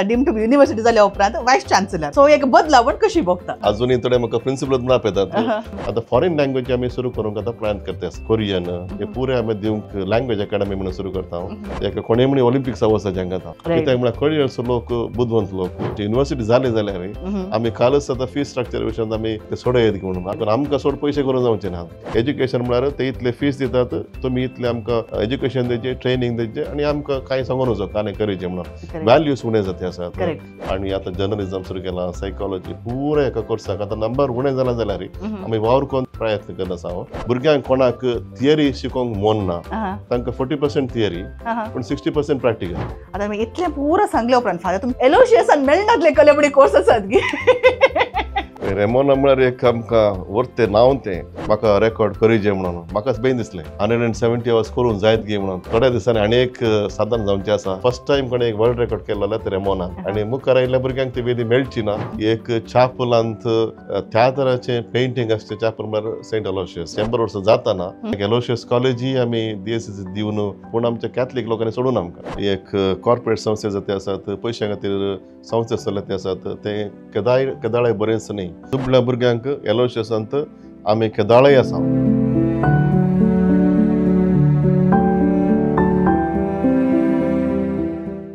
Deem two university जाल्या उपरांत voice chancellor, so एक बदलावण कशी भोगता? अजूनही थोडे म्हाका प्रिंसिपल म्हणून आपयतात. आतां फॉरेन लँग्वेज आमी सुरू करूंक आतां प्लॅन करता. कोरियन हे पुरे आमी दिवंक लँग्वेज अकॅडमी म्हणून सुरू करता. एका कोणें म्हणी ऑलिम्पिक्स वचता जांकां आतां, कित्याक म्हळ्यार कोरियन्स लोक बुदवंत लोक. युनिव्हर्सिटी जाली जाल्यार आमी कालच आतां फी स्ट्रक्चर विशयांत आमी ते सोडयत म्हणून, आतां आमकां चड पयशे करूंक जावचे ना. एज्युकेशन म्हळ्यार ते इतले फीस दितात, तुमी इतले आमकां एज्युकेशन दिवचें, ट्रेनींग दिवचें आनी आमकां कांय सांगून वचो कांय करीचें म्हणून व्हॅल्यूज उणें जाता आसात. आनी आतां जर्नलिजम सुरू केलां, सायकोलॉजी पुराय एका कोर्साक आतां नंबर उणें जाला जाल्यार आमी वावर करून प्रयत्न करत आसा. भुरग्यांक कोणाक थियरी शिकोवंक मन ना, तांकां 40% थियरी पूण 60% प्रॅक्टिकल. आतां आमी इतलें पुरो सांगले उपरांत फाल्यां तुमी एलोशियसान मेळनातले कलेपडी कोर्स आसात गी? रेमोना म्हळ्यार एक आमकां वर्ते नांव तें म्हाका रेकॉर्ड करीजे म्हणून म्हाकाच बेन दिसलें. 170 आवर्स करूंक जायत गी म्हणून थोड्या दिसांनी आनी एक साधन जावचें आसा. फर्स्ट टायम कोणें एक वर्ल्ड रेकॉर्ड केलो जाल्यार ते रेमोना, आनी मुखार आयिल्ल्या भुरग्यांक ती वेदी मेळची ना. एक चापलांत त्या तराचें पेंटींग आसचें चापल म्हळ्यार सेंट एलोशियस. 100 वर्सां जाताना एलोशियस कॉलेजीय आमी DSC दिवन, पूण आमच्या कॅथलीक लोकांनी सोडून आमकां एक कॉर्पोरेट संस्थे जाते आसात, पयशां खातीर संस्थे चल्ले ते आसात, ते केदाळय बरेंच न्ही. दुबळ्या भुरग्यांक एलोशियसांत आमी केदाळय आसा.